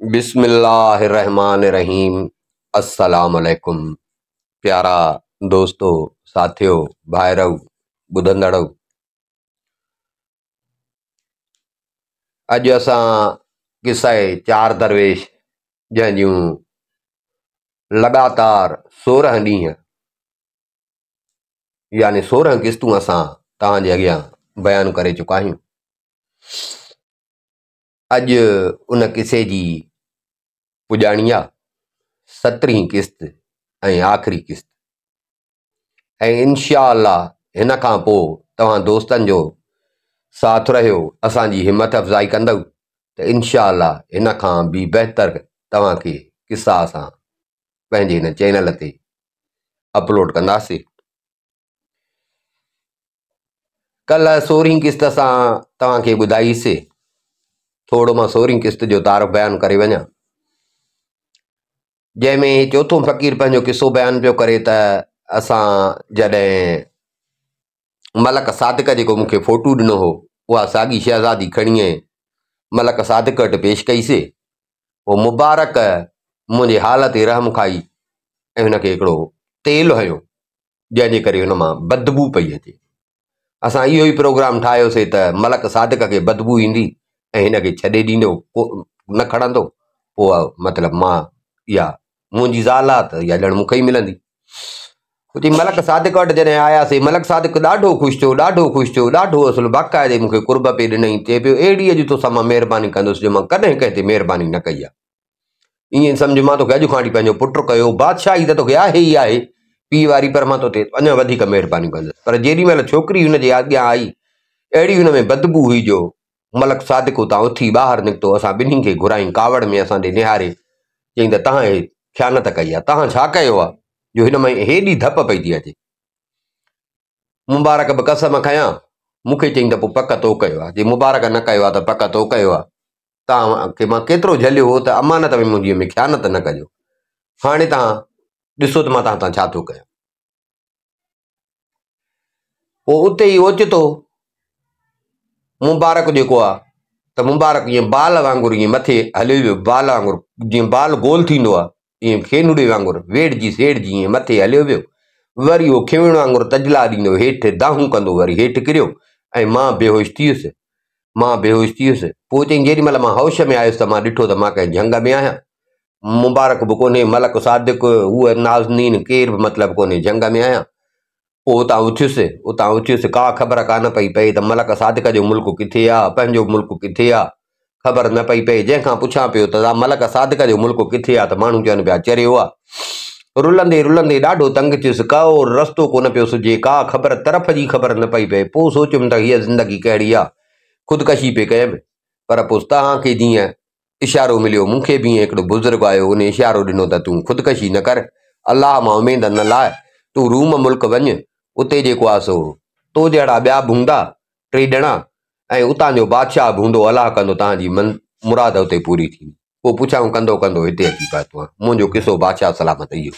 بسم الله الرحمن الرحيم السلام عليڪم پيارا دوستو ساٿيو ڀائرو ٻڌندڙو اڄ اسان قصه چار درويش جنهن جون لڳاتار 16 ڏينهن يعني 16 قسطون اسان توهان جي اڳيان بيان ڪري چڪا آهيون. اڄ ان قصي جي پڄاڻي آ، سترهين قسط ۽ آخري قسط ۽ انشاء الله هن کان پوء توهان دوستن جو ساٿ رهيو اسان جي همت افزائي ڪندؤ ته انشاء الله هن کان به بهتر توهان کي قصا اسان پنهنجي هن چينل تي اپلوڊ ڪنداسين. ڪلهه سورهين قسط اسان توهان کي ٻڌائي سي، ٿورو مان سورهين قسط جو تعارف بيان ڪري وڃان، جنهن ۾ چوٿون فقير پنهنجو قصو بيان پيو ڪري ته اسان جڏهن ملڪ صادق جيڪو مون کي فوٽو ڏنو هو، اها ساڳي شهزادي کڻي ۽ ملڪ صادق وٽ پيش ڪئي سي، پوء مبارڪ منهنجي حال تي رحم کائي ۽ هن کي هڪڙو تيل هنيو، جنهن جي ڪري هن مان بدبو پئي اچي. اسان اهو ئي پروگرام ٺاهيوسي ته ملڪ صادق کي بدبو ايندي ۽ هن کي ڇڏي ڏيندو، نه کڻندو، پوء مطلب مان اها منهنجي زال آ ته اها ڄڻ مون کي ئي ملندي. چي ملڪ صادق وٽ جڏهن آياسي، ملڪ صادق ڏاڍو خوش ٿيو، ڏاڍو خوش ٿيو، ڏاڍو اصل باقاعدي مون کي قرب پئي ڏنائين، چئي پيو اهڙي اڄ توسان مان مهرباني ڪندس جو مان ڪڏهن ڪنهن تي مهرباني نه ڪئي آ. ائين سمجهه مان توکي اڄ کان وٺي پنهنجو پٽ ڪيو، بادشاهي ته توکي آهي ئي آهي پيء واري، پر مان توتي اڃا وڌيڪ مهربانيون ڪندس. پر جيڏي مهل ڇوڪري هن جي اڳيان آئي، اهڙي هن ۾ بدبو هئي جو ملڪ صادق اتان اٿي ٻاهر نڪتو، اسان ٻنهي کي گهرايائين، ڪاوڙ ۾ اسان ڏي نهاري چيائين ته توهان هي خيانت ڪئي آهي، توهان ڇا ڪيو آهي جو هن مان هيڏي ڌپ پئي ٿي اچي. مبارڪ به قسم کنيا، مون کي چيائين ته پوء پڪ تو ڪيو آهي، جي مبارڪ نه ڪيو آهي ته پڪ تو ڪيو آهي. توهان کي مان ڪيترو جهليو هو ته امانت ۾ منهنجي ۾ خيانت نه ڪجو، هاڻي توهان ڏسو ته مان توهان سان ڇا ٿو ڪيان. پوء اتي ئي اوچتو مبارڪ جيڪو آ ته مبارڪ ائين بال وانگر ائين مٿي هليو ويو، بال وانگر جيئن بال گول ٿيندو آ ائين کينوڙي وانگر ويڙهجي سيڙهجي ائين مٿي هليو ويو، وري اهو کيوڻ وانگر تجلا ڏيندو هيٺ دانهون ڪندو وري هيٺ ڪريو ۽ مان بيهوش ٿي ويس. مان بيهوش ٿي ويس. پوء چيائين جيڏي مهل مان هوش ۾ آيس ته مان ڏٺو ته مان ڪنهن جهنگ ۾ آهيان. مبارڪ به ڪونهي، ملڪ صادق، هوء نازنين، ڪير به مطلب ڪونهي، جهنگ ۾ آهيان. پوء اتان اٿيس، اتان اٿيس، ڪا خبر ڪانه پئي پئي ته ملڪ صادق جو ملڪ ڪٿي آ، پنهنجو ملڪ ڪٿي آ. خبر نه پئي پئي. جنهن کان پڇان پيو ته ملڪ صادق جو ملڪ ڪٿي آ ته ماڻهو چون پيا چريو آ. رلندي رلندي ڏاڍو تنگ ٿيس، ڪو رستو ڪونه پيو سجهي، ڪا خبر طرف جي خبر نه پئي پئي. پوء سوچيم ته هيء زندگي ڪهڙي آ. خودڪشي پئي ڪيم. پر پوء توهان کي جيئن اشارو مليو، مون کي به ائين هڪڙو بزرگ آيو، ان اشارو ڏنو ته تون خودڪشي نه ڪر، الله مان اميد نه لاهه، تون روم ملڪ وڃ، اتي جيڪو آ سو تو جهڙا ٻيا به هوندا، ٽي ڄڻا، ۽ اتان جو بادشاهه به هوندو، الله ڪندو توهان جي مراد اتي پوري ٿيندي. پوء پڇائون ڪندو ڪندو هتي اچي پهتو آهيان. منهنجو قصو بادشاهه سلامت اهو.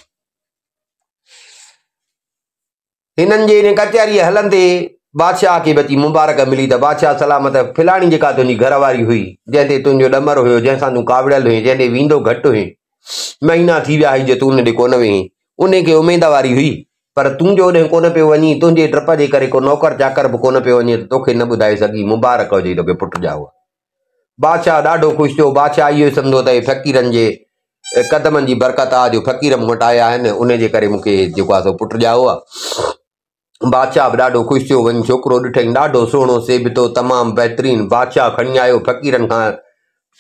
هنن جي ان ڪچهريء هلندي بادشاهه کي به اچي مبارڪ ملي ته بادشاهه سلامت فلاڻي جيڪا تنهنجي گهر واري هئي، جنهن تي تنهنجو ڏمر هيو، جنهن سان تون ڪاوڙيل هئين، جنهن ڏي ويندو گهٽ هئين، مهينا ٿي ويا هئي جو تون ان ڏي ڪونه ويهين، انهي کي اميد واري هئي، پر تون جو اوڏهين ڪونه پيو وڃين، تنهنجي ڊپ جي ڪري ڪو نوڪر چاڪر به ڪونه پيو وڃي ته توکي نه ٻڌائي سگهي، مبارڪ هجئي توکي پٽ ڄائو آهي. بادشاهه ڏاڍو خوش ٿيو. بادشاهه اهو ئي سمجهندو ته اهي فقيرن جي قدمن جي برڪت آهي جو فقير مون وٽ آيا آهن، انهي جي ڪري مون کي جيڪو آهي سو پٽ ڄائو آهي. بادشاهه به ڏاڍو خوش ٿيو. وڃي ڇوڪرو ڏٺائين، ڏاڍو سهڻو، سيبتو، تمام بهترين. بادشاهه کڻي آيو، فقيرن کان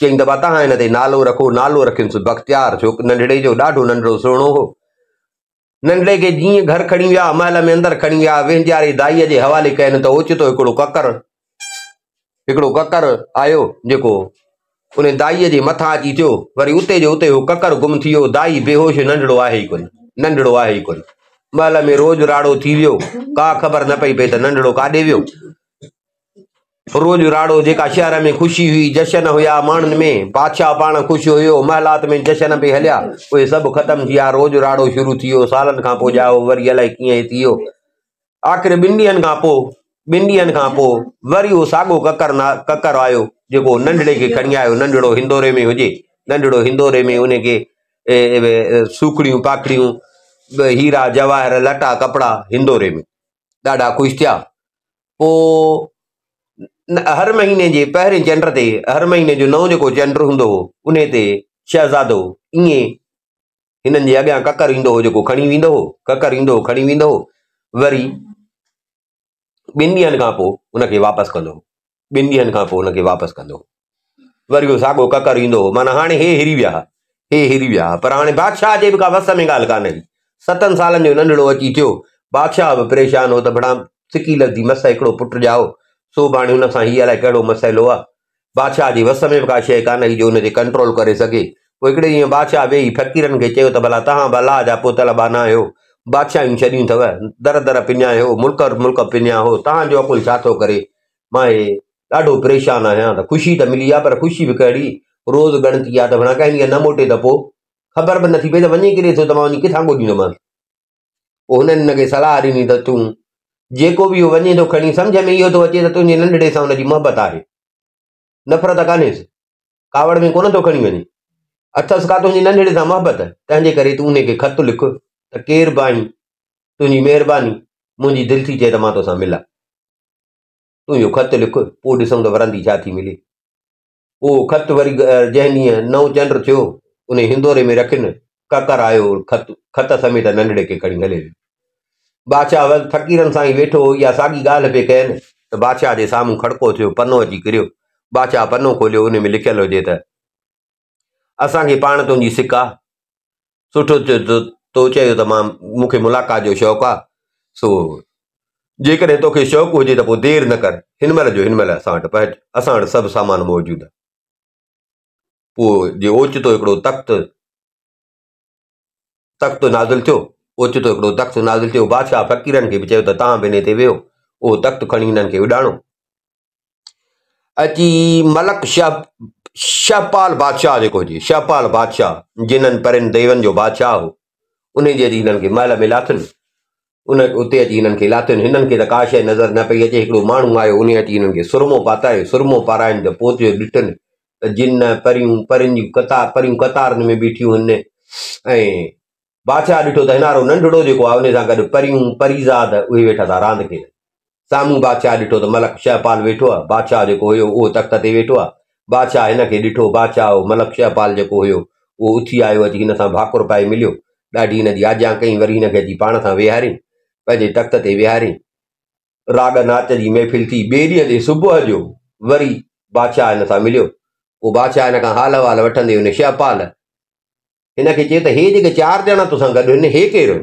چيائين ته ڀا توهان هن تي نالو رکو. نالو رکينس بختيار. ڇوڪ ننڍڙي جو ڏاڍو ننڍڙو سهڻو هو. ننڍڙي کي جيئن گهر کڻي ويا، محل ۾ اندر کڻي ويا، وهنجاري دائيء جي حوالي ڪين ته اوچتو هڪڙو ڪڪر، هڪڙو ڪڪر آيو، جيڪو ان دائيء جي مٿان اچي ٿيو. وري اتي جو اتي هو ڪڪر گم ٿي ويو. دائي بيهوش، ننڍڙو آهي ئي ڪونه، ننڍڙو آهي ئي ڪونه. محل ۾ روڄ راڙو ٿي ويو. ڪا خبر نه پئي پئي ته ننڍڙو ڪاڏي ويو. روڄ راڙو، جيڪا شهر ۾ خوشي هئي، جشن هيا ماڻهن ۾، بادشاهه پاڻ خوش هيو، محلات ۾ جشن پئي هليا، اهي سڀ ختم ٿي ويا، روڄ راڙو شروع ٿي ويو، سالن کان پوء ڄائو، وري الائي ڪيئن هي ٿي ويو. آخر ٻن ڏينهن کان پوء، ٻن ڏينهن کان پوء وري اهو ساڳو ڪڪر ڪڪر آيو، جيڪو ننڍڙي کي کڻي آيو، ننڍڙو هندوري ۾ هجي، ننڍڙو هندوري ۾ ان کي سوکڙيون پاکڙيون، هيرا جواهر، لٽا ڪپڙا هندوري ۾. ڏاڍا خوش ٿيا. پوء هر مهيني جي پهرين چنڊ تي، هر مهيني جو نئون جيڪو چنڊ هوندو هو، انهي تي شهزادو ائين هنن جي اڳيان ڪڪر ايندو هو جيڪو کڻي ويندو هو، ڪڪر ايندو هو کڻي ويندو هو، وري ٻن ڏينهن کان پوء ان کي واپس ڪندو هو، ٻن ڏينهن کان پوء ان کي واپس ڪندو هو، وري اهو ساڳو ڪڪر ايندو هو، معنيٰ هاڻي هي هري ويا ها، هي هري ويا ها، پر هاڻي بادشاهه جي به ڪا وس ۾ ڳالهه ڪانه هئي، ستن سالن جو ننڍڙو اچي ٿيو، بادشاهه به پريشان هو ته ڀڙا سڪي لڌي مس هڪڙو پٽ ڄائو، سو به هاڻي هن سان هي الائي ڪهڙو مسئلو آ. بادشاهه جي وس ۾ به ڪا شيء ڪانه هئي جو ان تي ڪنٽرول ڪري سگهي. پوء هڪڙي ڏينهن بادشاهه ويهي فقيرن کي چيو ته ڀلا توهان به الله جا پهتل ٻانها آهيو، بادشاهيون ڇڏيون اٿو، در در پڃيا آهيو، ملڪ ملڪ پڃيا آهو، توهان جو عقل ڇا ٿو ڪري؟ مان هي ڏاڍو پريشان آهيان ته خوشي ته ملي آهي پر خوشي به ڪهڙي، روز ڳڻتي آهي ته ڀلا ڪنهن ڏينهن نه موٽي ته پوء؟ خبر به نٿي پئي ته وڃي ڪيڏي ٿو ته مان وڃي ڪٿان ڳوليندومانس. پوء هنن هن کي صلاح ڏني ته تون جيڪو به اهو وڃي ٿو کڻي سمجهه ۾ اهو ٿو اچي ته تنهنجي ننڍڙي سان هن جي محبت آهي، نفرت ڪانهيس، ڪاوڙ ۾ ڪونه ٿو کڻي وڃي، اٿس ڪا تنهنجي ننڍڙي سان محبت، تنهنجي ڪري تون ان کي خط لک ته ڪير به آهين، تنهنجي مهرباني، منهنجي دل ٿي چئي ته مان توسان ملان. تون اهو خط لک، پوء ڏسون ته ورندي ڇا ٿي ملي. اهو خط وري جنهن ڏينهن نئون چنڊ ٿيو، انهي هندوري ۾ رکين، ڪڪر آيو، خط خط سميت ننڍڙي کي کڻي هلي ويو. بادشاهه وري فقيرن سان ئي ويٺو هو، اها ساڳي ڳالهه پئي ڪين ته بادشاهه جي سامهون کڙڪو ٿيو، پنو اچي ڪريو. بادشاهه پنو کوليو، انهي ۾ لکيل هجي ته، اسان کي پاڻ تنهنجي سڪ آ، سٺو ٿيو ته تو چيو ته مان مون کي ملاقات جو شوق آ، سو جيڪڏهن توکي شوق هجي ته پوء دير نه ڪر، هن مهل جو هن مهل اسان وٽ پهچ، اسان وٽ سڀ سامان موجود آ. پوء جي اوچتو هڪڙو تخت تخت نازل ٿيو، اوچتو هڪڙو تخت نازل ٿيو، بادشاهه فقيرن کي به چيو ته توهان به انهي تي ويهو، اهو تخت کڻي هنن کي اڏاڻو. اچي ملڪ شهپال بادشاهه جيڪو هجي، شهپال بادشاهه جنن پرين ديون جو بادشاهه هو، انهي جي اچي هنن کي محل ۾ لاٿن. ان اتي اچي هنن کي لاٿن. هنن کي ته ڪا شيء نظر نه پئي اچي. هڪڙو ماڻهو آيو، انهي اچي هنن کي سرمو پاتائي. سرمو پارائين ته پوء جو ڏٺن ته جن، پريون، پرين جون قطار، پريون قطارن ۾ بيٺيون هن ۽ بادشاهه ڏٺو ته هنارو ننڍڙو جيڪو آهي، انهي سان گڏ پريون، پريزاد، اهي ويٺا ٿا راند کيڏن. سامهون بادشاهه ڏٺو ته ملڪ شهپال ويٺو آهي. بادشاهه جيڪو هيو، اهو تخت تي ويٺو آهي. بادشاهه هن کي ڏٺو. بادشاهه اهو ملڪ شهپال جيڪو هيو، اهو اٿي آيو، اچي هن سان ڀاڪر پائي مليو. ڏاڍي هن جي آجيان ڪئين، وري هن کي اچي پاڻ سان ويهارين، پنهنجي تخت تي ويهارين. راڳ ناچ جي محفل ٿي. ٻئي ڏينهن تي صبح جو وري بادشاهه هن سان مليو. پوء بادشاهه هن کان حال احوال وٺندي هن شهپال هن کي چيو ته هي جيڪي چار ڄڻا توسان گڏ هن، هي ڪير هن؟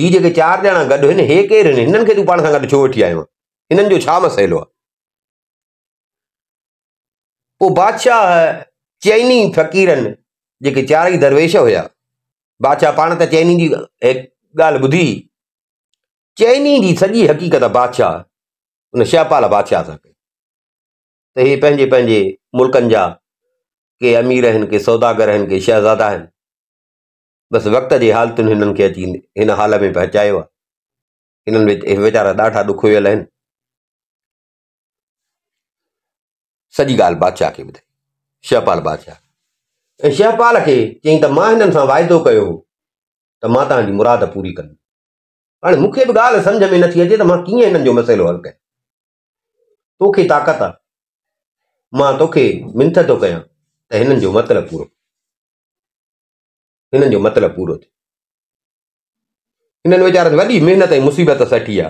هي جيڪي چار ڄڻا گڏ هن، هي ڪير هن؟ هنن کي تون پاڻ سان گڏ ڇو وٺي آيو آهين؟ هنن جو ڇا مسئلو آهي؟ پوء بادشاهه چئني فقيرن جيڪي چارئي درويش هيا، بادشاهه پاڻ ته چئني جي ڳالهه ٻڌي، چئني جي سڄي حقيقت بادشاهه ان شهپال بادشاهه سان ڪئي ته هي پنهنجي پنهنجي ملڪن جا ڪي امير آهن، ڪي سوداگر آهن، ڪي شهزادا آهن. بس وقت جي حالتن هنن کي اچي هن حال ۾ پهچايو آهي. هنن ويچارا ڏاڍا ڏکويل آهن. سڄي ڳالهه بادشاهه کي ٻڌائي، شهپال بادشاهه ۽ شهپال کي چيائين ته مان هنن سان واعدو ڪيو هو ته مان توهان جي مراد پوري ڪندس. هاڻي مون کي به ڳالهه سمجهه ۾ نٿي اچي ته مان ڪيئن هنن جو مسئلو حل ڪيان. توکي طاقت آ، مان توکي منٿ ٿو ڪيان ته هنن جو مطلب پورو ڪر. هنن جو مطلب پورو ٿئي. هنن ويچارن وڏي محنت ۽ مصيبت سٺي آ.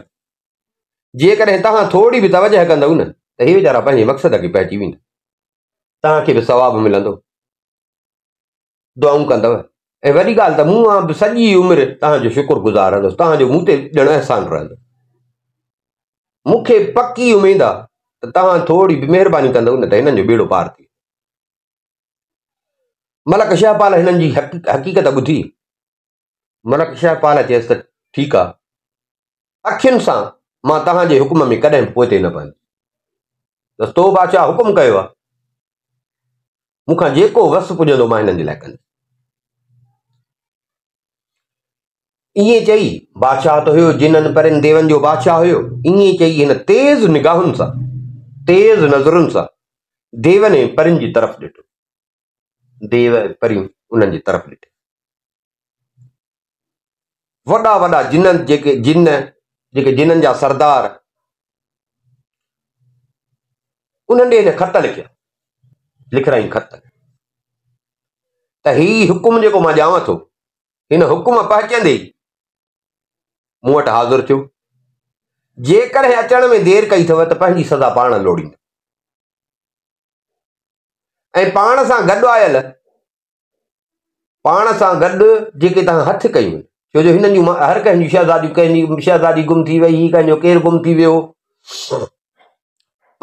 جيڪڏهن توهان ٿوري به توجهه ڪندؤ نه ته هي ويچارا پنهنجي مقصد کي پهچي ويندا. توهان کي به ثواب ملندو. دعائون ڪندؤ ۽ وڏي ڳالهه ته مون آن به سڄي عمر توهان جو شڪر گذار رهندس. توهان جو مون تي ڄڻ احسان رهندو. مون کي پڪي اميد آ ته توهان ٿوري به مهرباني ڪندؤ نه ته هنن جو ٻيڙو پار ٿي ويندو. ملڪ شهپال هنن جي حقيقت ٻڌي. ملڪ شهپال چيس ته ٺيڪ آ، اکين سان مان توهان جي حڪم ۾ ڪڏهن به پوئتي نه پوندس. بس تو بادشاهه حڪم ڪيو آ، مون کان جيڪو وس پڄندو مان هنن جي لاء ڪندس. ائين چئي، بادشاهه ته هيو جنن پرين ديون جو بادشاهه هيو، ائين چئي هن تيز نگاهن سان، تيز نظرن سان ديون ۽ پرين جي طرف ڏٺو. ديو ۽ پريون انهن جي طرف ڏٺي. وڏا وڏا جنن جيڪي جن جيڪي جنن جا سردار انهن ڏي هن خط لکيا لکرائين خط ته هي حڪم جيڪو مان ڏيانو ٿو هن حڪم پهچندي ئي مون وٽ حاضر ٿيو جيڪڏهن اچڻ ۾ دير ڪئي اٿو ته پنهنجي سزا پاڻ لوڙيندو ۽ پاڻ سان گڏ آيل پاڻ سان گڏ جيڪي توهان هٿ ڪيون آهن ڇو جو هنن جون هر ڪنهن جون شهزاديون ڪنهن جي شهزادي گم ٿي وئي ڪنهن جو ڪير گم ٿي ويو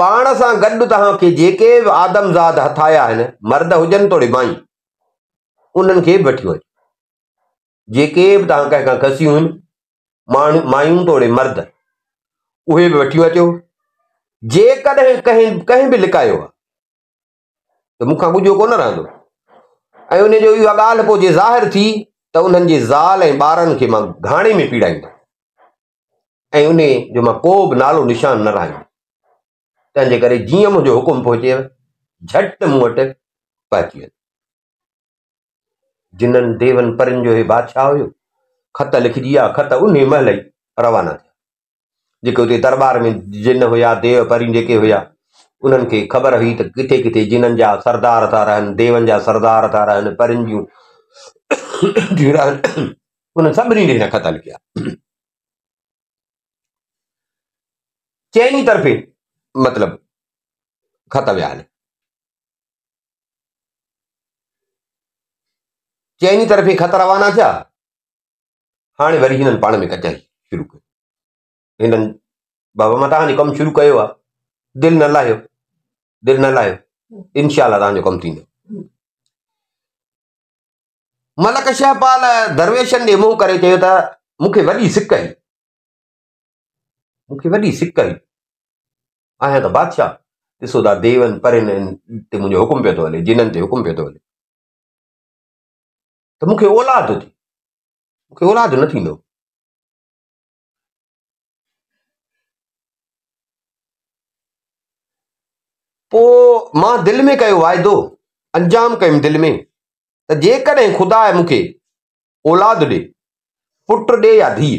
پاڻ سان گڏ توهان کي جيڪي به آدم زاد هٿ آيا آهن مرد هجن توڙي مائي انهن کي به وٺي وڃو جيڪي به توهان ڪنهن کان کسيون آهن ماڻهو مايون توڙي مرد اهي به وٺي اچو جيڪڏهن ڪنهن ڪنهن به لڪايو آهي ته مون کان ڳجهو ڪونه رهندو ۽ ان جو اها ڳالهه پوء جي ظاهر ٿي ته انهن جي زال ۽ ٻارن کي مان گهاڻي ۾ پيڙائيندم ۽ ان جو مان ڪو به نالو نشان نه رهائيندم تنهن جي ڪري جيئن منهنجو حڪم پهچي جهٽ مون وٽ پهچي وڃ جنن ديون پرين جو هي بادشاهه هيو خط لکجي ويا خط انهي مهل ئي روانا ٿيا جيڪي اتي درٻار ۾ جن هيا، ديو پريون جيڪي هيا، انهن کي خبر هئي ته ڪٿي ڪٿي جنن جا سردار ٿا رهن، ديون جا سردار ٿا رهن، پرين جون ٿيون رهن، انهن سڀني ڏي هن خط لکيا. چئني طرفي مطلب خط ويا آهن. چئني طرفي خط روانا ٿيا. هاڻي وري هنن پاڻ ۾ ڪچهري شروع ڪئي. هنن بابا مان توهان جو ڪم شروع ڪيو آهي دل نه لاهيو دل نه لاهيو انشاء الله توهان جو ڪم ٿيندو ملڪ شهپال درويشن ڏي منهن ڪري چيو ته مون کي وڏي سڪ هئي مون کي وڏي سڪ هئي آهيان ته بادشاهه ڏسو ٿا ديون پرين تي منهنجو حڪم پيو ٿو هلي جنن تي حڪم پيو ٿو هلي ته مون کي اولاد ٿي مون کي اولاد نه ٿيندو پوء مان دل ۾ ڪيو واعدو، انجام ڪيم دل ۾ ته جيڪڏهن خدا مون کي اولاد ڏي، پٽ ڏي يا ڌيء،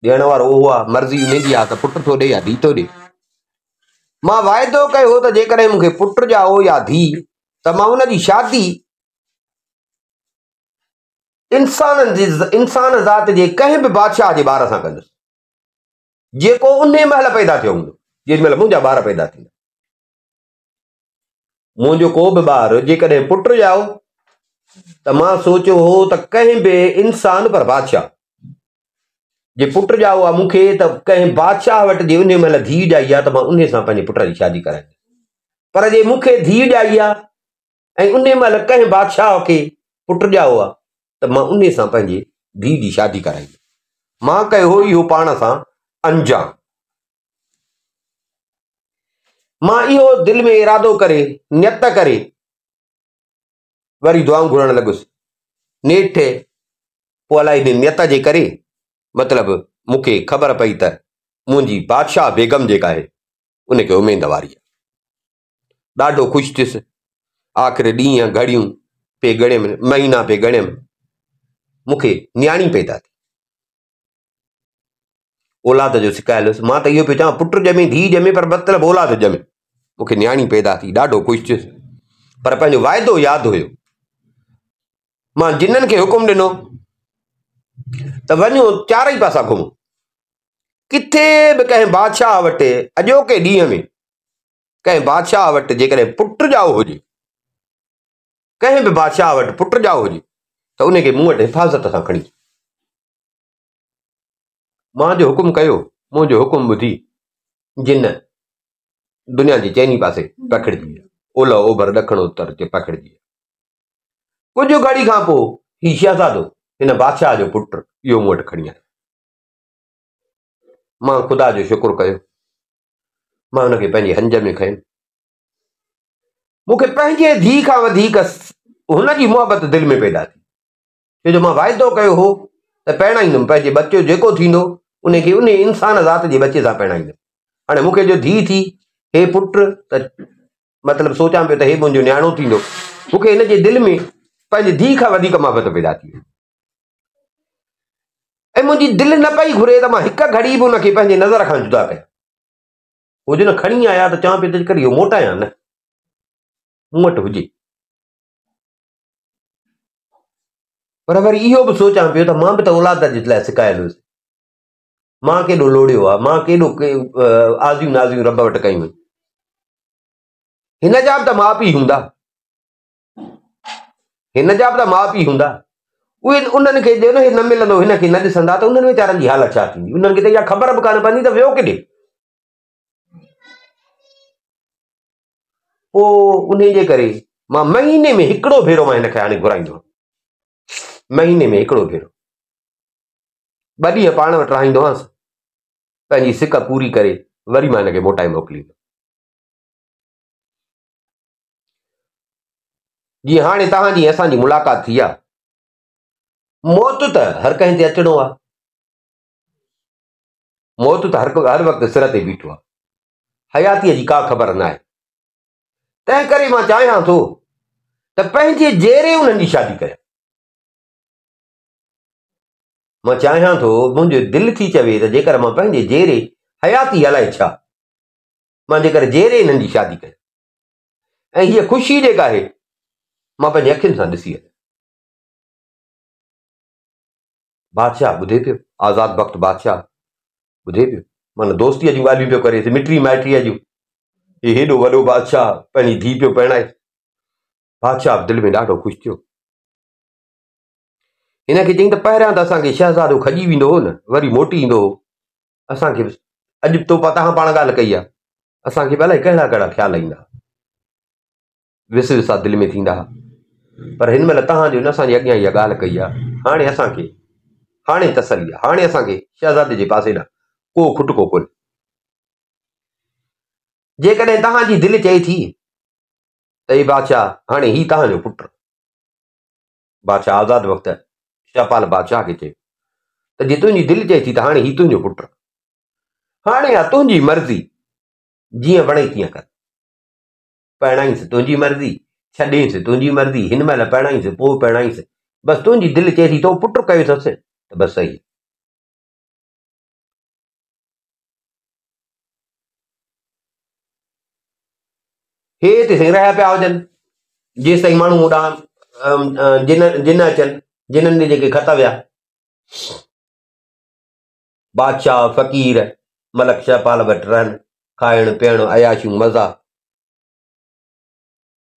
ڏيڻ وارو اهو آهي، مرضي ان جي آهي ته پٽ ٿو ڏي يا ڌيء ٿو ڏي. مان واعدو ڪيو هو ته جيڪڏهن مون کي پٽ ڄائو يا ڌيء ته مان ان جي شادي انسانن جي انسان ذات جي ڪنهن به بادشاهه جي ٻار سان ڪندس جيڪو انهي مهل پيدا ٿيو هوندو جنهن مهل منهنجا ٻار پيدا ٿيندا منهنجو ڪو به ٻار جيڪڏهن پٽ ڄائو ته مان سوچيو هو ته ڪنهن به انسان پر بادشاهه جي پٽ ڄائو آهي مون کي ته ڪنهن بادشاهه وٽ جي انهي مهل ڌيء ڄائي آهي ته مان انهي سان پنهنجي پٽ جي شادي ڪرائيندس پر جي مون کي ڌيء ڄائي آهي ۽ انهي مهل ڪنهن بادشاهه کي پٽ ڄائو آ ته مان انهي سان پنهنجي ڌيء جي شادي ڪرائيندس. مان ڪيو هو اهو پاڻ سان انجام. مان اهو دل ۾ ارادو ڪري، نيت ڪري، وري دعائون گهرڻ لڳس. نيٺ پوء الائي انهي نيت جي ڪري مطلب مون کي خبر پئي ته منهنجي بادشاهه بيگم جيڪا آهي ان کي اميد واري آهي. ڏاڍو خوش ٿيس. آخر ڏينهن گهڙيون پئي ڳڻيم، مهينا پئي ڳڻيم، مون کي نياڻي پيدا ٿي. اولاد جو سڪايل هيس. مان ته اهو پيو چوان پٽ ڄمي، ڌيء ڄمي پر مطلب اولاد ڄمي. مون کي نياڻي پيدا ٿي، ڏاڍو خوش ٿيس. پر پنهنجو واعدو ياد هيو. مان جنن کي حڪم ڏنو ته وڃو چارئي پاسا گهمو. ڪٿي به ڪنهن بادشاهه وٽ اڄوڪي ڏينهن ۾ ڪنهن بادشاهه وٽ جيڪڏهن پٽ ڄائو هجي، ڪنهن به بادشاهه وٽ پٽ ڄائو هجي ته ان کي مون وٽ حفاظت سان کڻي اچ. مان جو حڪم ڪيو، منهنجو حڪم ٻڌي جن دنيا جي چئني پاسي پکڙجي ويا، اولهه، اوڀر، ڏکڻ، اتر تي پکڙجي ويا. ڪجهه گهڙي کان پوء هي شهزادو هن بادشاهه جو پٽ اهو مون وٽ کڻي آيو. مان خدا جو شڪر ڪيو. مان هن کي پنهنجي هنج ۾ کنيم. مون کي پنهنجي ڌيء کان وڌيڪ هن جي محبت دل ۾ پيدا ٿي. ڇو جو مان واعدو ڪيو هو ته پرڻائيندم، پنهنجي ٻچو جيڪو ٿيندو ان کي انهي انسان ذات جي ٻچي سان پرڻائيندم. هاڻي مون کي جو ڌيء ٿي، هي پٽ ته مطلب سوچان پيو ته هي منهنجو نياڻو ٿيندو. مون کي هن جي دل ۾ پنهنجي ڌيء کان وڌيڪ محبت پيدا ٿي وئي ۽ منهنجي دل نه پئي گهري ته مان هڪ گهڙي به ان کي پنهنجي نظر کان جدا ڪيان. هو جڏهن کڻي آيا ته چوان پيو ته جيڪر اهو موٽايان نه، مون وٽ هجي. پر وري اهو به سوچان پيو ته مان به ته اولاد جي لاء سڪايل هيس. مان ڪيڏو لوڙيو آهي، مان ڪيڏو آزيون نازيون رب وٽ ڪيون آهن. هن جا به ته ماء پيء هوندا. هن جا به ته ماء پيء هوندا. اهي انهن کي جو نه ملندو، هن کي نه ڏسندا ته انهن ويچارن جي حالت ڇا ٿيندي؟ انهن کي ته اها خبر به ڪانه پوندي ته ويو ڪيڏي. پوء انهي جي ڪري مان مهيني ۾ هڪڙو ڀيرو مان هن کي هاڻي گهرائيندو آهيان. مهيني ۾ هڪڙو ڀيرو. ٻه ڏينهن پاڻ وٽ رهائيندو هئس. پنهنجي سڪ پوري ڪري وري مان هن کي موٽائي موڪليندو. جيئن هاڻي توهان جي ۽ اسان جي ملاقات ٿي آ. موت ته هر ڪنهن تي اچڻو آ. موت ته هر هر وقت سر تي بيٺو آ. حياتيء جي ڪا خبر ناهي. تنهن ڪري مان چاهيان ٿو ته پنهنجي جيئري انهن جي شادي ڪريان. مان چاهيان ٿو، منهنجو دل ٿي چوي ته جيڪر مان پنهنجي جيئري حياتي الائي ڇا، مان جيڪر جيئري انهن جي شادي ڪيان ۽ هيء خوشي جيڪا آهي مان پنهنجي اکين سان ڏسي اچان. بادشاهه ٻڌي پيو، آزاد بخت بادشاهه ٻڌي پيو، معنيٰ دوستيء جون ڳالهيون پيو ڪريس، مٽي مائٽيء جون. هي هيڏو وڏو بادشاهه پنهنجي ڌيء پيو پرڻائي. بادشاهه به دل ۾ ڏاڍو خوش ٿيو. هن کي چيائين ته پهريان ته اسان کي شهزادو کڄي ويندو هو نه، وري موٽي ايندو هو. اسان کي به اڄ تو توهان پاڻ ڳالهه ڪئي آهي، اسان کي به الائي ڪهڙا ڪهڙا خيال ايندا ها، وسوسا دل ۾ ٿيندا ها، پر هن مهل توهان جو اسان جي اڳيان اها ڳالهه ڪئي آهي، هاڻي اسان کي هاڻي تسلي آهي، هاڻي اسان کي شهزادي جي پاسي ڏانهن ڪو کٽڪو ڪونهي. جيڪڏهن توهان جي دل چئي ٿي ته اي بادشاهه هاڻي هي توهان جو پٽ. بادشاهه آزاد وقت شهپال بادشاهه کي چيو ته جي تنهنجي دل چئي ٿي ته هاڻي هي تنهنجو پٽ هاڻي آ تنهنجي مرضي جيئن وڻئي تيئن ڪر پرڻائينس تنهنجي مرضي ڇڏينس تنهنجي مرضي هن مهل پرڻائينس پوء پرڻائينس بس تنهنجي دل چئي ٿي تو پٽ ڪيو اٿس ته بس صحيح. هي تيسين رهيا پيا هجن جيستائين ماڻهو هوڏانهن جن جن اچن جنن ڏي جيڪي خط ويا بادشاهه فقير ملڪ شهپال وٽ رهن کائڻ پيئڻ عياشيون مزا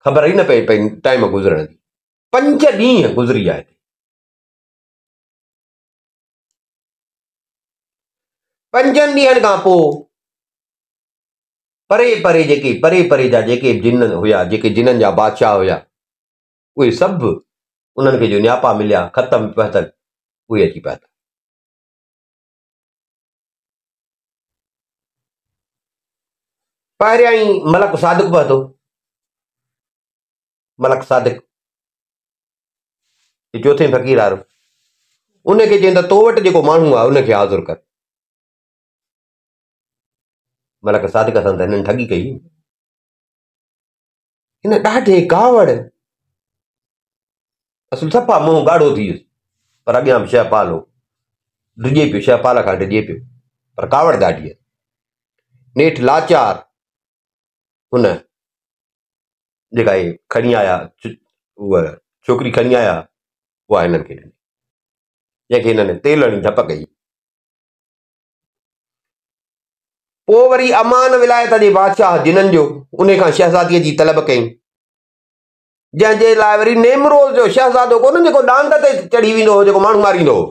خبر ئي نه پئي پئي ٽائيم گذرڻ جي پنج ڏينهن گذري ويا هتي پنجن ڏينهن کان پوء پري پري جيڪي پري پري جا جيڪي جن هيا جيڪي جنن جا بادشاهه هيا اهي سڀ انهن کي جو نياپا مليا خط ۾ پهتل اهي اچي پهتا. پهريائين ملڪ صادق پهتو ملڪ صادق هي چوٿين فقير وارو ان کي چين ته تو وٽ جيڪو ماڻهو آهي ان کي حاضر ڪر. ملڪ صادق سان ته هنن ٺڳي ڪئي. هن ڏاڍي ڪاوڙ اصل صفا منهن ڳاڙهو ٿي ويس پر اڳيان به شهپال هو ڊڄي پيو شهپال کان ڊڄي پيو پر ڪاوڙ ڏاڍي هئس نيٺ لاچار هن جيڪا هي کڻي آيا اها ڇوڪري کڻي آيا اها هنن کي ڏني جنهن کي هنن تيل هڻي ڌپ ڪئي. پوء وري عمان ولايت جي بادشاهه جنن جو انهي کان شهزاديء جي طلب ڪيائين، جنهن جي لاء وري نيمروز جو شهزادو ڪونه جيڪو ڏاند تي چڙهي ويندو هو، جيڪو ماڻهو ماريندو هو،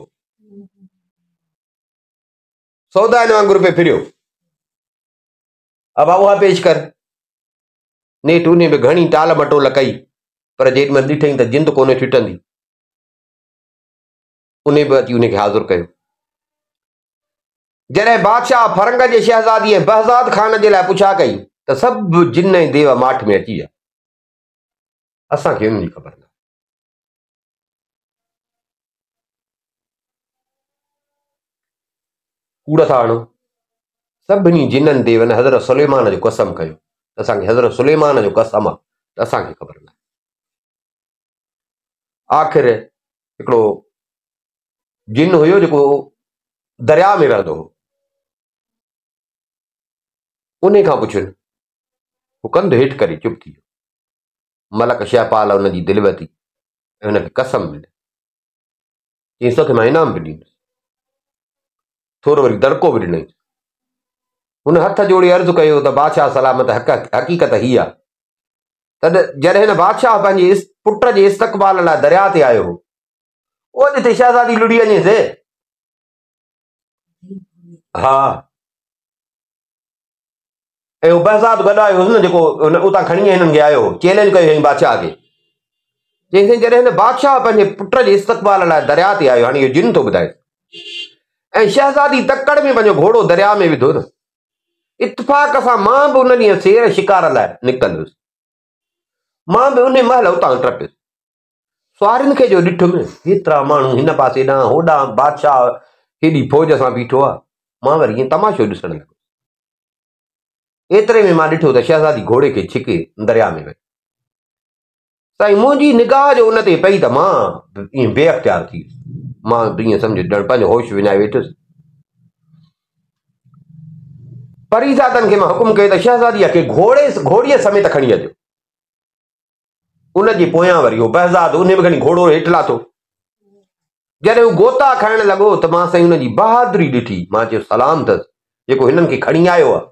سودائن وانگر پئي ڦريو. ابا اها پيش ڪر. نيٺ انهي به گهڻي ٽال مٽول ڪئي، پر جيڏي مهل ڏٺائين ته جند ڪونه ڇٽندي، انهي به اچي انهي کي حاضر ڪيو. جڏهن بادشاهه فرنگ جي شهزادي ۽ بهزاد خان جي لاء پڇا ڪئي ته سڀ جن ۽ ديو ماٺ ۾ اچي ويا. اسان کي انهن جي خبر ناهي. ڪوڙ ٿا هڻو. سڀني جنن ديون حضرت سليمان جو قسم کنيو ته اسان کي حضرت سليمان جو قسم آ ته اسان کي خبر ناهي. آخر هڪڙو جن هيو جيڪو درياء ۾ رهندو هو، انهي کان پڇين. هو ڪنڌ هيٺ ڪري چپ ٿي ويو. ملڪ شهپال ان جي دل ورتي ۽ هن کي قسم ڏني. چيائينس توکي مان انعام به ڏيندس. ٿورو وري دڙڪو به ڏنائينس. هن هٿ جوڙي عرض ڪيو ته بادشاهه سلامت حقيقت هي آ ته جڏهن هن بادشاهه پنهنجي پٽ جي استقبال لاء درياء تي آيو هو، اهو جتي شهزادي لڙي وڃيس. ها. ۽ اهو بهزاد گڏ آيو هوس نه جيڪو اتان کڻي هنن کي آيو هو، چئلينج ڪيو هئائين بادشاهه کي. چيائين سائين جڏهن هن بادشاهه پنهنجي پٽ جي استقبال لاء درياء تي آيو، هاڻي اهو جن ٿو ٻڌائي، ۽ شهزادي تڪڙ ۾ پنهنجو گهوڙو درياء ۾ وڌو نه، اتفاق سان مان به ان ڏينهن سير شڪار لاء نڪتل هيس، مان به انهي مهل اتان ٽپيس. سوارين کي جو ڏٺم، هيترا ماڻهو هن پاسي ڏانهن هوڏانهن، بادشاهه هيڏي فوج سان بيٺو آهي، مان وري ائين تماشو ڏسڻ لڳس. ايتري ۾ مان ڏٺو ته شهزادي گهوڙي کي ڇڪي درياء ۾ وئي. سائين منهنجي نگاهه جو ان تي پئي ته مان ائين بي اختيار ٿي ويس. مان به ائين سمجهه ڄڻ پنهنجو هوش وڃائي ويٺس. پريزادن کي مان حڪم ڪيو ته شهزاديء کي گهوڙي گهوڙيء سميت کڻي اچو. ان جي پويان وري هو بهزاد انهي به کڻي گهوڙو هيٺ لاٿو. جڏهن هو غوطا کائڻ لڳو ته مان سائين ان جي بهادري ڏٺي. مان چيو سلام اٿس جيڪو هنن کي کڻي آيو آهي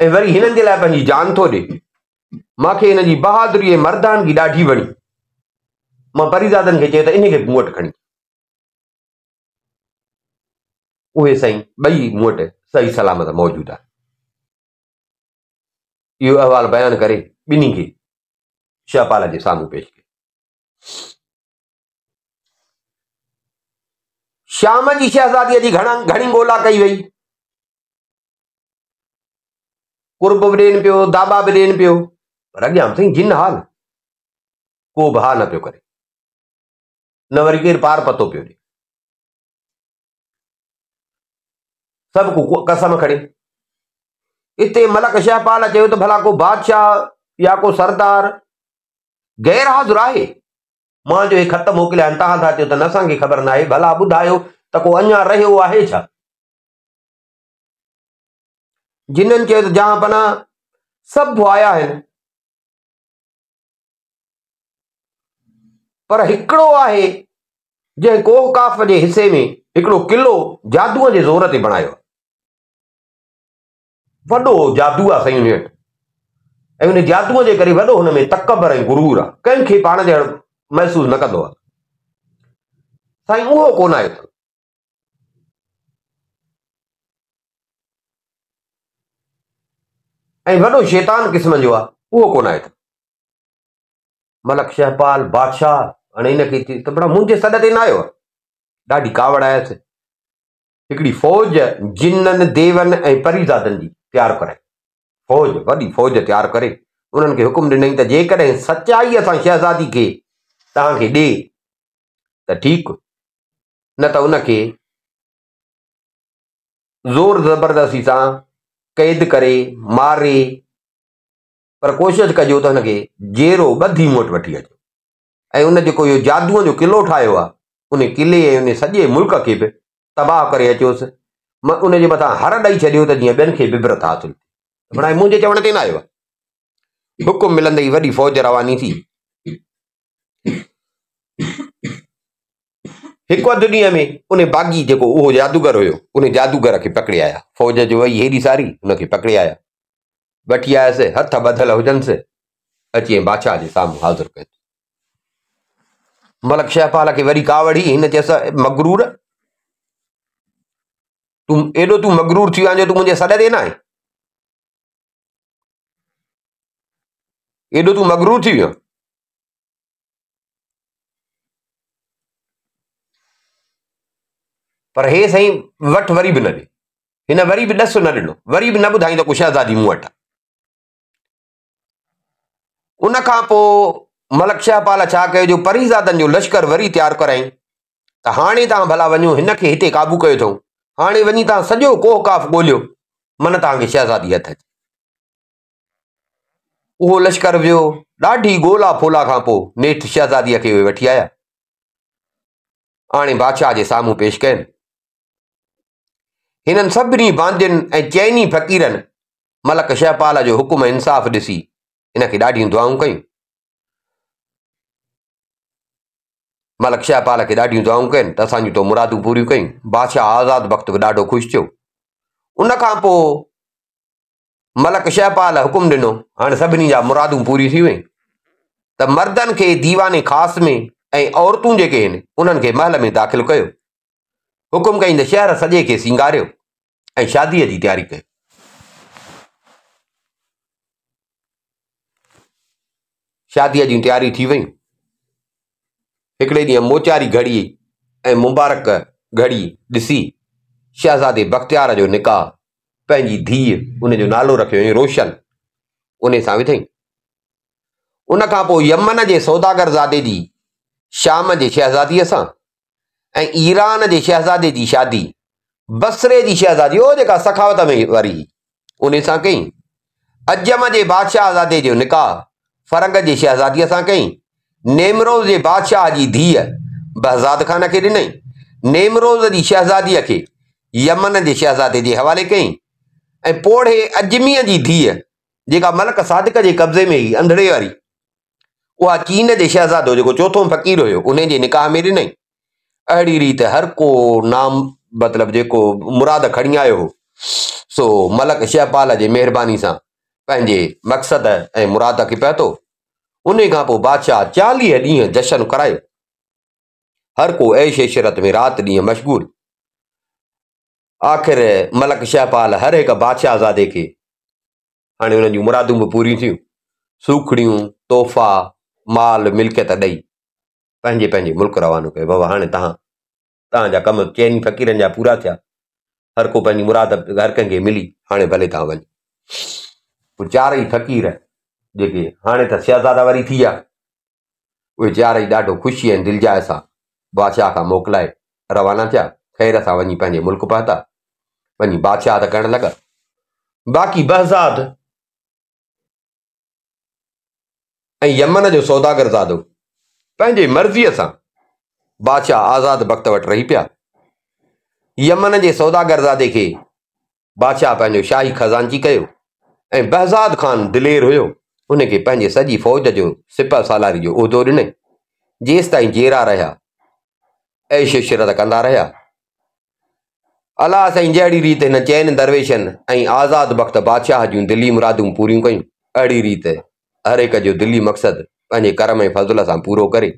۽ وري هنن جي لاء پنهنجي جان ٿو ڏي. مان کي هن جي بهادري ۽ مردانگي ڏاڍي وڻي. مان پريزادن کي چيو ته انهي کي به مون وٽ کڻي. اهي سائين ٻئي مون وٽ صحيح سلامت موجود آهن. اهو احوال بيان ڪري ٻنهي کي شهپال جي سامهون پيش ڪيو. شام جي شهزاديء جي گهڻا گهڻي ڳولا ڪئي وئي. قرب به ڏين پيو، داٻا به ڏين پيو، پر اڳيان به سائين جن حال ڪو به ها نه پيو ڪري، نه وري ڪير پار پتو پيو ڏي. سڀ ڪو قسم کڻي. اتي ملڪ شهپال چيو ته ڀلا ڪو بادشاهه يا ڪو سردار غير حاضر آهي؟ مان جو هي خط موڪليا آهن، توهان ٿا چئو ته نه اسان کي خبر ناهي، ڀلا ٻڌايو ته ڪو اڃا رهيو آهي ڇا؟ جنن چيو ته جهان پناهه سڀ آيا آهن، پر هڪڙو آهي جنهن ڪوهه قاف جي حصي ۾ هڪڙو قلعو جادوء جي زور تي بڻايو آهي. وڏو جادو آهي سائين ان وٽ ۽ ان جادوء جي ڪري وڏو هن ۾ تڪبر ۽ غرور آهي، ڪنهن کي پاڻ جهڙو محسوس نه ڪندو آهي. سائين اهو ڪونه آيو اٿن. ۽ وڏو شيطان قسم جو آهي، اهو ڪونه آيو اٿن. ملڪ شهپال بادشاهه هاڻي هن کي ته بڙا منهنجي سڏ تي نه آيو آهي. ڏاڍي ڪاوڙ آيس. هڪڙي فوج جنن، ديون ۽ پريزادن جي تيار ڪرائي. فوج، وڏي فوج تيار ڪري انهن کي حڪم ڏنائين ته جيڪڏهن سچائيء سان شهزادي کي توهان کي ڏي ته ٺيڪ، نه ته ان کي زور زبردستي سان قيد ڪري ماري، پر ڪوشش ڪجو ته هن کي جيئرو ٻڌي مون وٽ وٺي اچو ۽ ان جيڪو اهو جادوء جو قلعو ٺاهيو آهي، ان قلعي ۽ ان سڄي ملڪ کي به تباهه ڪري اچوس. ان جي مٿان هر ڏئي ڇڏيو ته جيئن ٻين کي به عبرت حاصل ٿئي. بڻائي منهنجي چوڻ تي نه آيو آهي. حڪم ملندي ئي وڏي فوج رواني ٿي. هڪ اڌ ڏينهن ۾ ان باغي جيڪو اهو جادوگر هيو، ان جادوگر کي پڪڙي آيا. فوج جو وئي هيڏي ساري، ان کي پڪڙي آيا. وٺي آيس، هٿ ٻڌل هجنس، اچي ۽ بادشاهه جي سامهون حاضر ڪيس. ملڪ شهپال کي وري ڪاوڙ هئي، هن چيس، مغرور! تون ايڏو تون مغرور ٿي ويو آهين جو تون منهنجي سڏ تي نه آئين؟ ايڏو تون مغرور ٿي ويو؟ پر هي سائين وٺ وري به نه ڏي. هن وري به ڏس نه ڏنو، وري به نه ٻڌائين ته ڪو شهزادي مون وٽ آ. ان کان پوء ملڪ شهپال ڇا ڪيو جو پريزادن جو لشڪر وري تيار ڪرايائين ته هاڻي توهان ڀلا وڃو هن کي هتي قابو ڪيو اٿئون، هاڻي وڃي توهان سڄو ڪوهه قاف ڳوليو من توهان کي شهزادي هٿ اچي. اهو لشڪر ويو. ڏاڍي ڳولا ڦولا کان پوء نيٺ شهزاديء کي اهي وٺي آيا. آڻي بادشاهه جي سامهون پيش ڪين. هنن سڀني باندين ۽ چئني فقيرن ملڪ شهپال جو حڪم ۽ انصاف ڏسي هن کي ڏاڍيون دعائون ڪيون. ملڪ شهپال کي ڏاڍيون دعائون ڪين ته اسان جون تو مرادون پوريون ڪيون. بادشاهه آزاد بخت به ڏاڍو خوش ٿيو. ان کان پوء ملڪ شهپال حڪم ڏنو، هاڻي سڀني جا مرادون پوريون ٿي ويون ته مردن کي ديوان خاص ۾ ۽ عورتون جيڪي آهن انهن کي محل ۾ داخل ڪيو. حڪم ڪيائين ته شهر سڄي کي سينگاريو ۽ شاديء جي تياري ڪيو. شاديء جون تياريون ٿي ويون. هڪڙي ڏينهن موچاري گهڙي ۽ مبارڪ گهڙي ڏسي شهزادي بختيار جو نڪاح پنهنجي ڌيء ان جو نالو رکيو هئائين روشن انهي سان وڌائين. ان کان پوء يمن جي سوداگر زادي جي شام جي شهزاديء سان ۽ ايران جي شهزادي جي شادي بصري جي شهزادي او جيڪا سخاوت ۾ واري هئي انهي سان ڪئي. عجم جي بادشاهه زادي جو نڪاح فرنگ جي شهزاديء سان ڪئي. نيمروز جي بادشاهه جي ڌيء بهزاد خان کي ڏنائين. نيمروز جي شهزاديء کي يمن جي شهزادي جي حوالي ڪيائين ۽ پوڙهي عجميء جي ڌيء جيڪا ملڪ صادق جي قبضي ۾ هئي، انڌڙي واري، اها چين جي شهزادو جيڪو چوٿون فقير هيو، انهي جي نڪاح ۾ ڏنائين. اهڙي ريت هر ڪو نام مطلب جيڪو مراد کڻي آيو هو، سو ملڪ شهپال جي مهرباني سان پنهنجي مقصد ۽ مراد کي پهتو. انهي کان پوء بادشاهه 40 ڏينهن جشن ڪرايو. هر ڪو عيش عشرت ۾ رات ڏينهن مشغول. آخر ملڪ شهپال هر هڪ بادشاهزادي کي هاڻي انهن جون مرادون به پوريون ٿيون، سوکڙيون، تحفا، مال ملڪيت ڏئي پنهنجي پنهنجي ملڪ روانو ڪيو. بابا هاڻي توهان توهان جا ڪم چئني فقيرن جا پورا ٿيا، هر ڪو پنهنجي مراد هر ڪنهن کي ملي، هاڻي ڀلي توهان وڃو. پوء چارئي فقير جيڪي هاڻي ته شهزادا وري ٿي ويا، اهي چارئي ڏاڍو خوشيء ۽ دلجاء سان بادشاهه کان موڪلائي روانا ٿيا. خير سان وڃي پنهنجي ملڪ پهتا. وڃي بادشاهت ڪرڻ لڳا. باقي بهزاد ۽ يمن جو سوداگر زادو پنهنجي مرضيء سان بادشاهه آزاد بخت وٽ رهي پيا. يمن جي سوداگر زادي کي بادشاهه پنهنجو شاهي خزانچي ڪيو ۽ بهزاد خان دلير هيو، ان کي پنهنجي سڄي فوج جو سپهه سالاري جو عهدو ڏنائين. جيستائين جيئرا رهيا، عيش عشرت ڪندا رهيا. الله سائين جهڙي ريت هن چئن درويشن ۽ آزاد بخت بادشاهه جون دلي مرادون پوريون ڪيون، اهڙي ريت هر هڪ جو دلي مقصد پنهنجي ڪرم ۽ فضل سان پورو ڪري.